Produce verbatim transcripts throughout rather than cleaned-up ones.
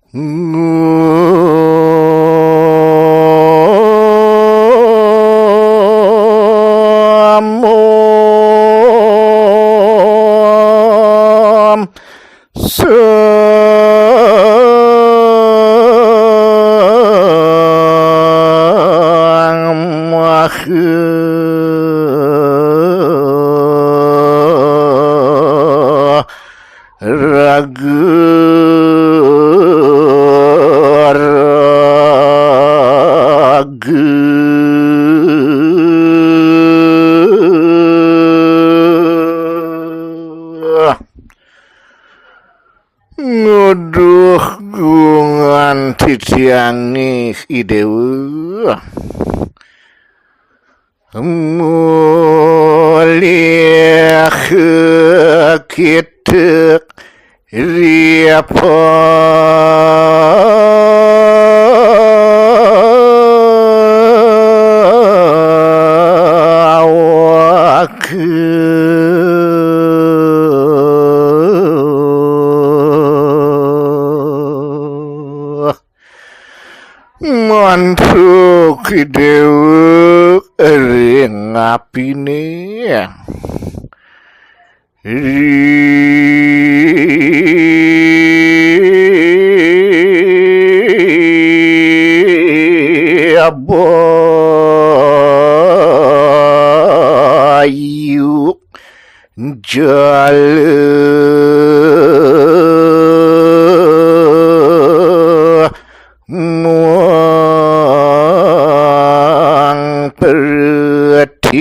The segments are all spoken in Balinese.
Nguduh gungan titiangih i Déwa. Mulih kita ripa awak. Mantuk Déwa ring apiné. Bayu jala muang pertiwi.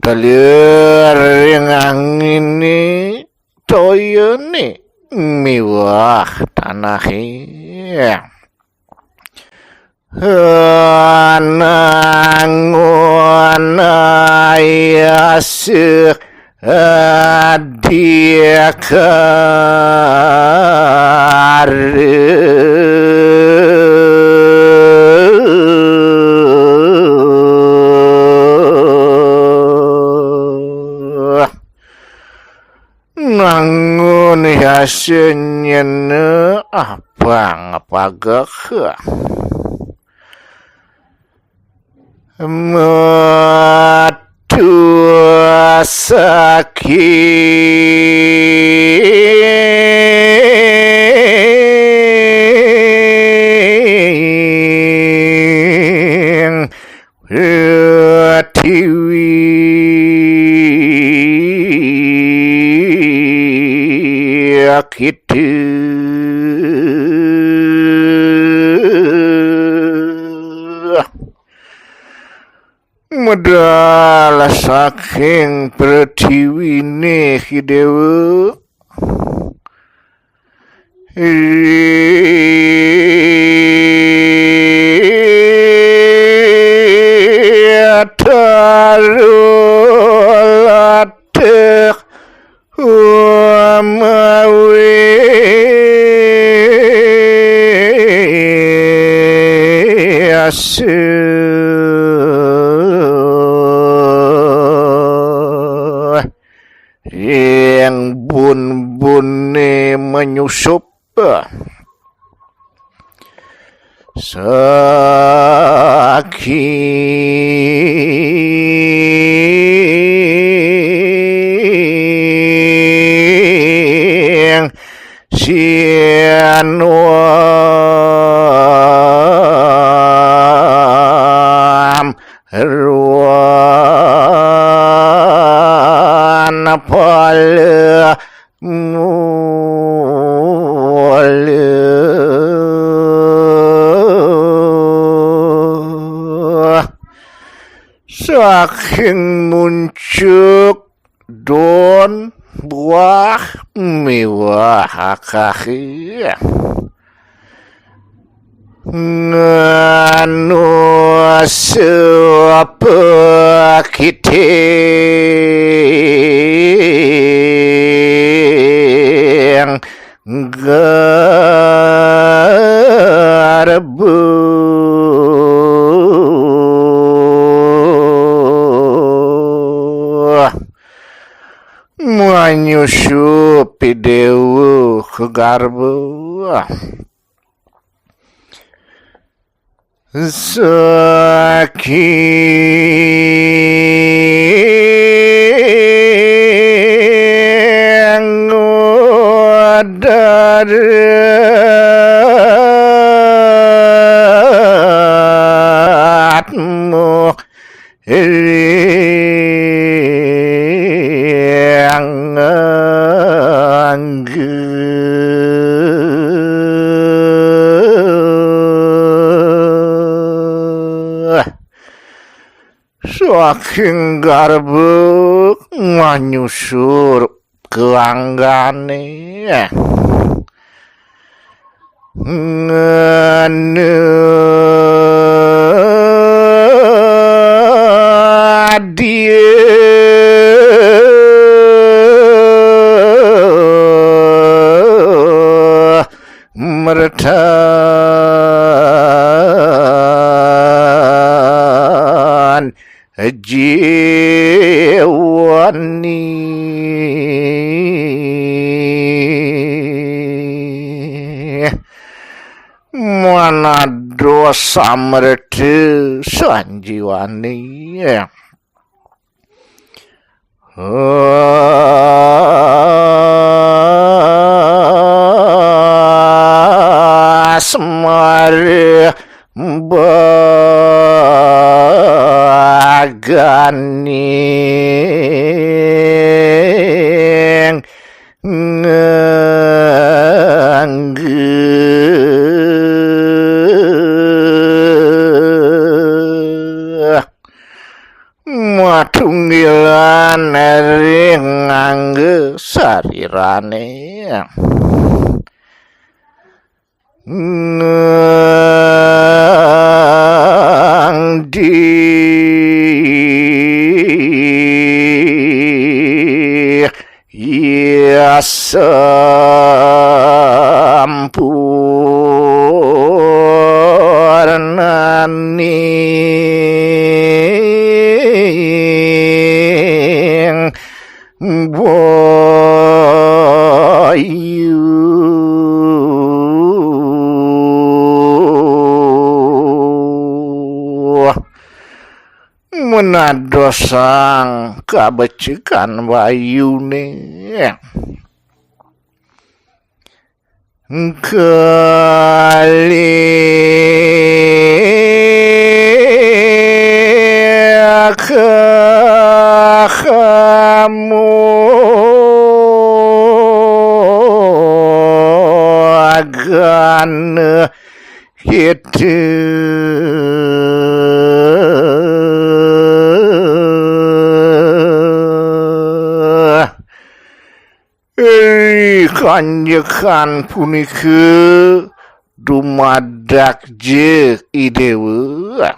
Taler ring anginé, toyané miwah tanahé. Anangun ayasa adikara. Nangun yasa nyena apang pageh. Metu saking tiwi kita. Medal saking pertiwiné, Déwa. Taruh latih umawi asih. Ing bun-buné manyusup saking sianuam ruan pala mula. Saking muncuk daun buah miwah akahé. Nganu sapa kiting garbu. Supi Déwa ka garba. Saking daratmu ring angge. Saking garba nganyusur ka anggane. Ngena dia mertan jiwani. Mana dosa merta sanjiwani. Asmara baganing ngangge. Matunggilan ring angga sarirane. Nang di ya sampurnaning bayu. Menados sang kabecikan bayune. Kali kamu agana kita. Ri kanjekan punika dumadak ja i Dewa.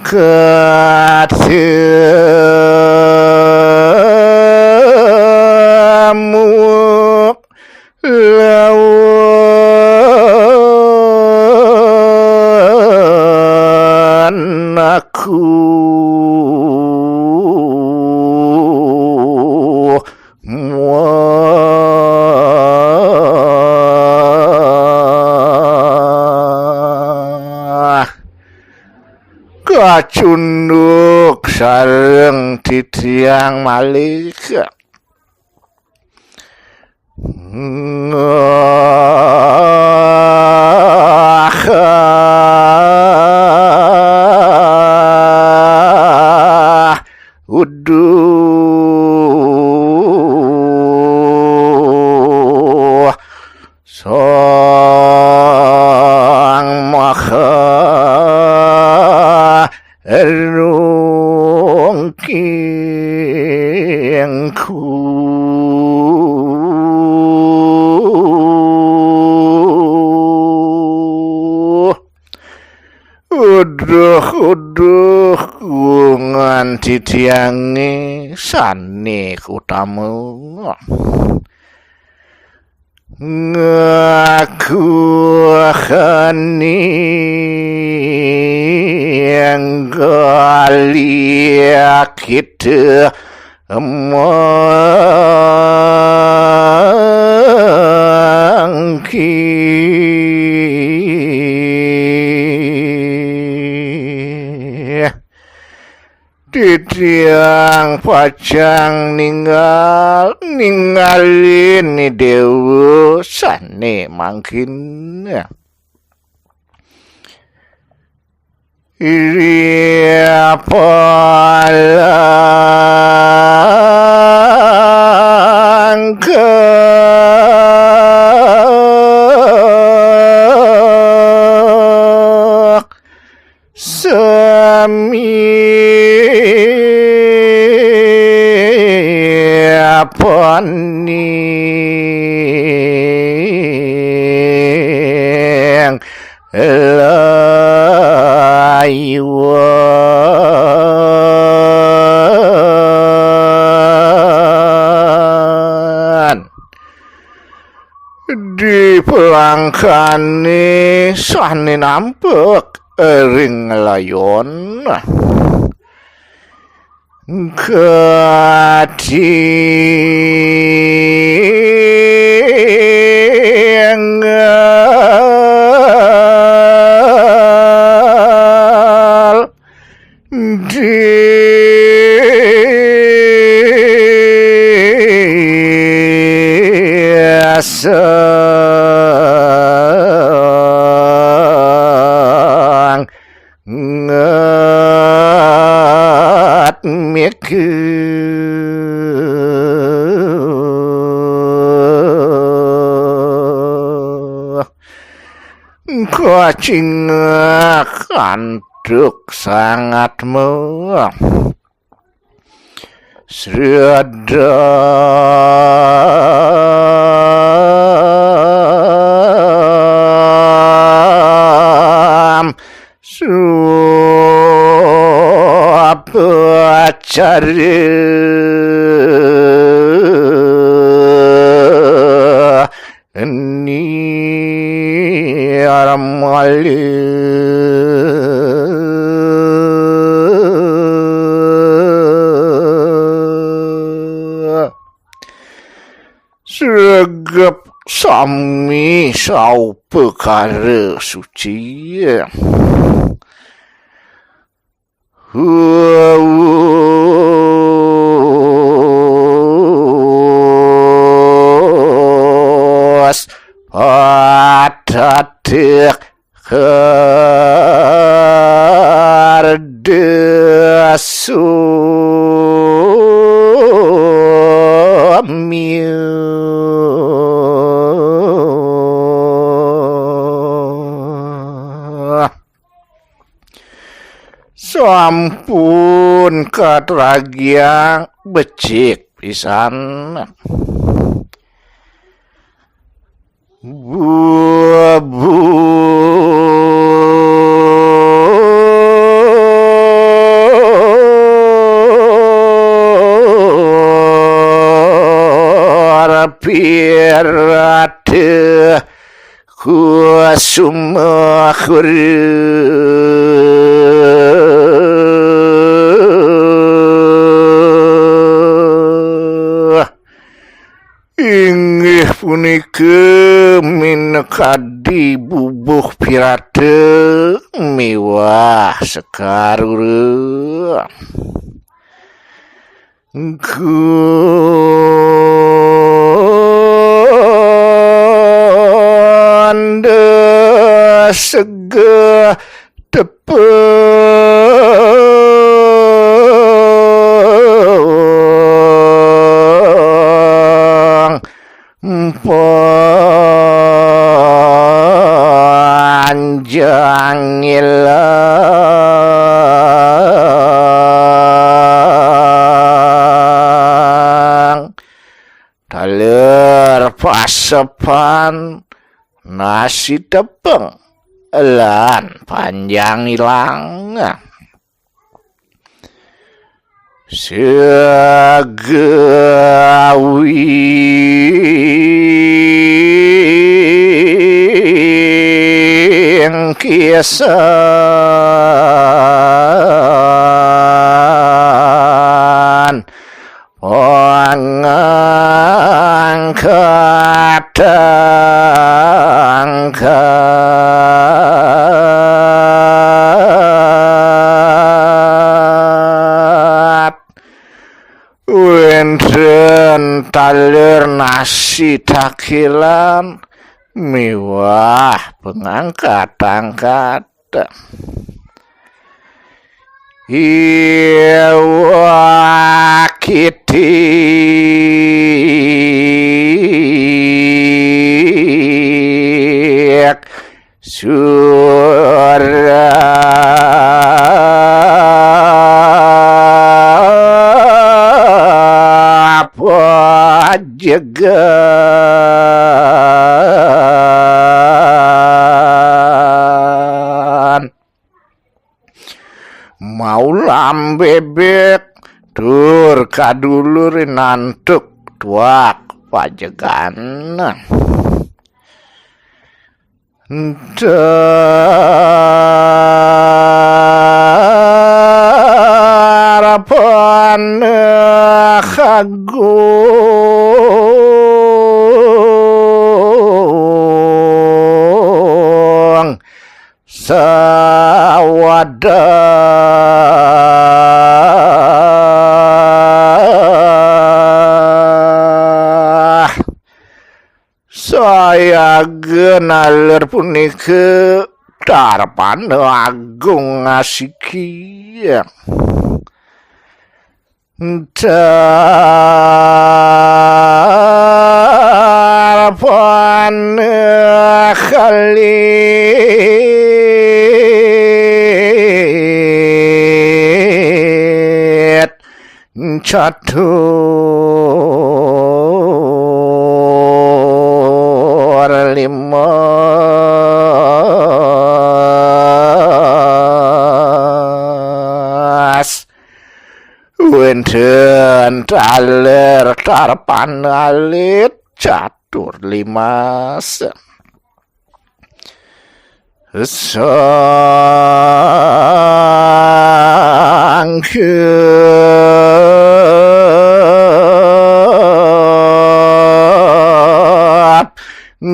Ketemu lawan aku. Muah. Kacunduk sareng titiang malih. Uduh sang maha rungkingku. Uduh, uduh, kungan titiange sane utama. Ngaku hening galih kita Mangkin titiang pacang ninggal, ningalin ni Déwa sané mangkin. Iya palangkek sami paning layuan. Di pelangkané sané nampek ring layon. Katingal di sanget mega. Kacingak antuk sangat mewah. Sredam supacara nirmala. Sregep sami saupakara suci. Huwas patatek kardasumya. Sampun katragiang becik pisan. Bubur pirata kusuma kura. Inggih punika minakadi bubur pirata miwah sekar ura. Ganda sega tepang panjang ilang. Taler pasepan nasi tepeng lan panjang ilang. Sagawing kisan Taler nasi takilan miwah pengangkat-angkat. Iwah kitik. Surah pajegan. Maulam bebek tur kadulurin antuk tuak pajegan. Ntar panah agung sawadah. Sayaga naler punika tarpana agung asiki. Tarpana kalit catur limas. Wénten taler tarpan alit catur limas. Sangkep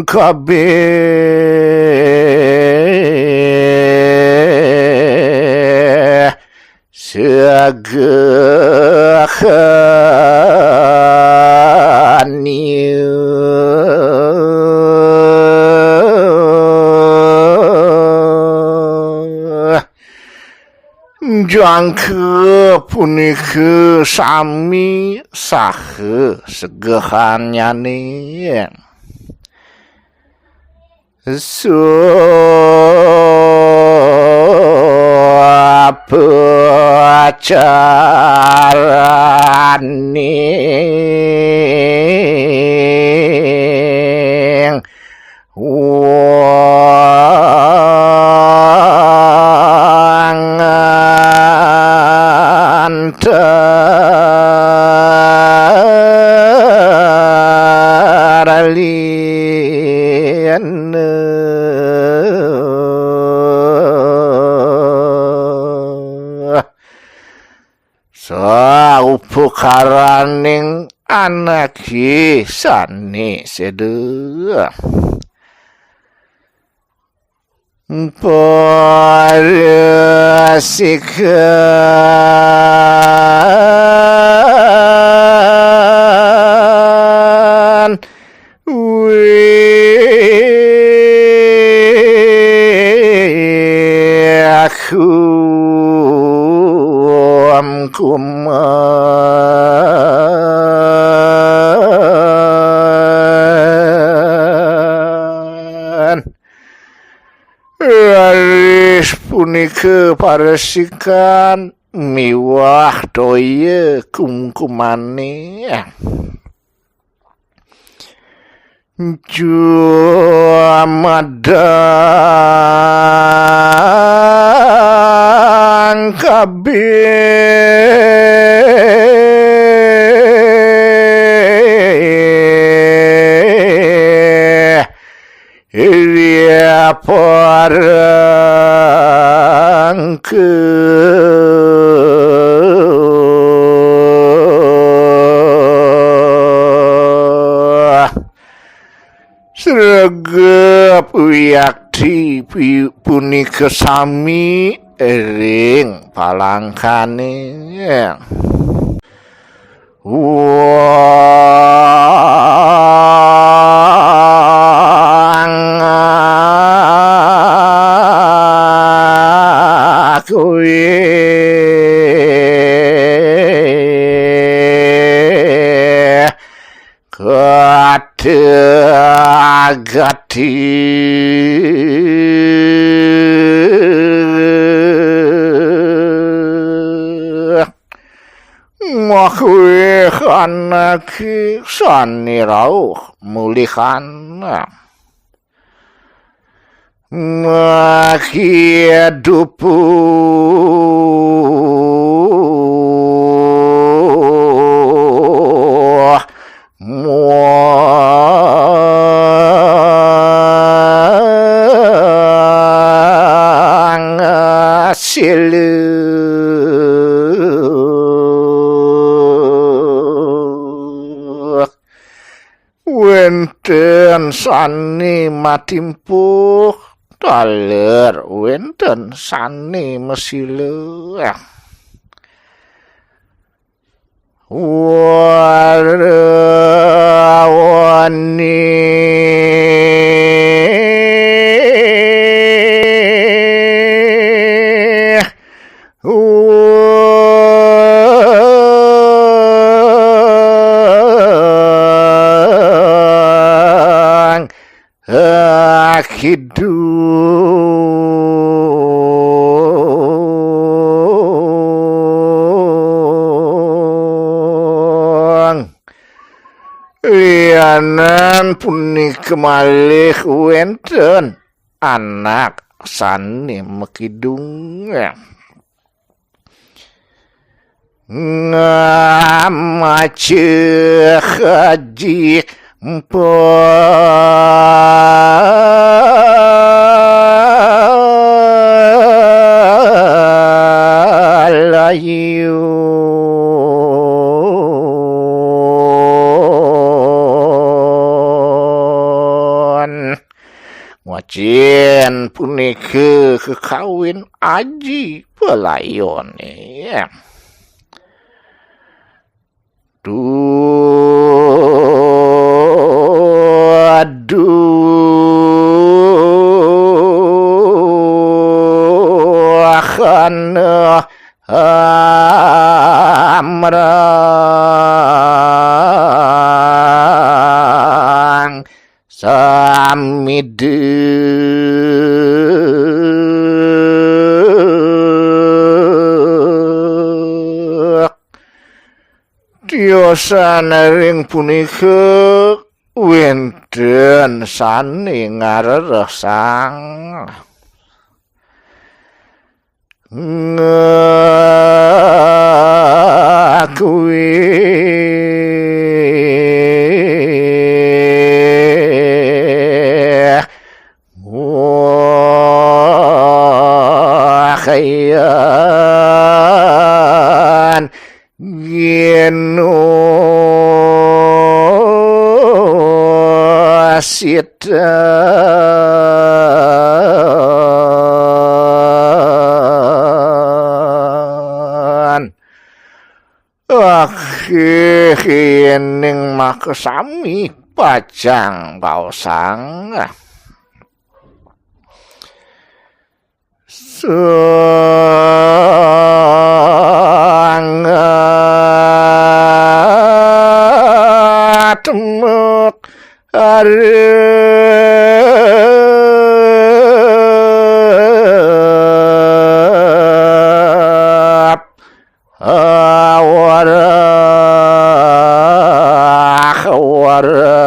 kabéh seakan jangka punika sami saha segahannyané. Supapacarening wangan taralina. Saupakaraning anaké sané séda. Parasikan wiakum kuman. Raris punika parasikan miwah toya kumkumané jumadang kabéh. Ria parangka. Sregep wiakti pi-, punika sami ring palangkané. Wah. kuwi kadagati. Makuwi kanaki sani rauh mulihan. Maki dupu muang silu. Wénten sané matimpuh, taler wénten sané masila. Warawani wang akidung. Lianan punika malih wénten anak sané makidung. Ngamaca haji palayon. Wacén punika kakawin aji palayoné. Duduhana amrang samidek. Tiosan ring punika wénten sané ngarereh sang. Ngakuwi wakayan genositan. Akhiring makasami pacang baosang. Sangat mek arep. Awarah, awarah.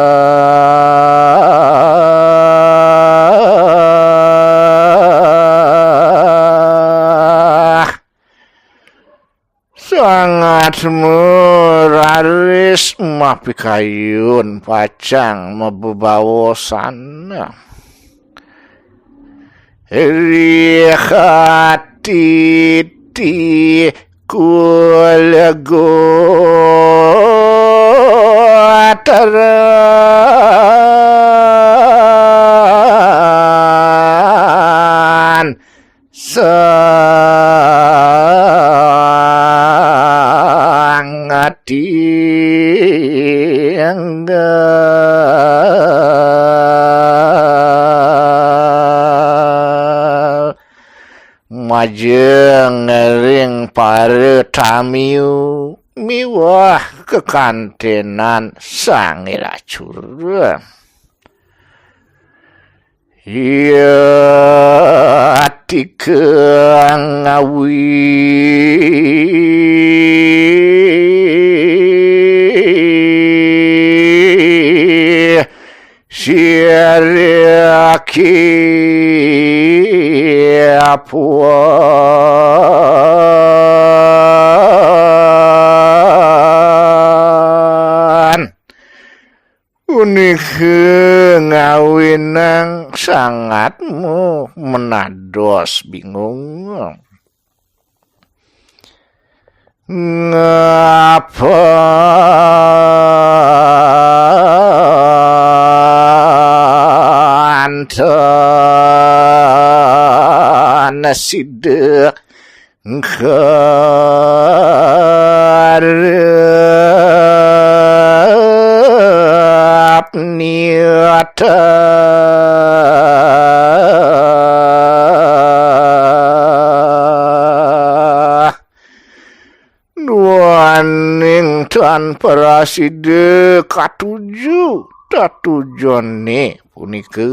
Sangat muraris mapikayun pacang mabebaosan. Rihatiti kulegotaran sangat tinggal. majeng ring para tamiu miwah kekantenan sangilacur. Iya, tika ngawi siriki apuan. Unika ngawinang sangatmu menados bingung. Ngapa anten sida karep niata duaning tan prasida katuju tatujone punika.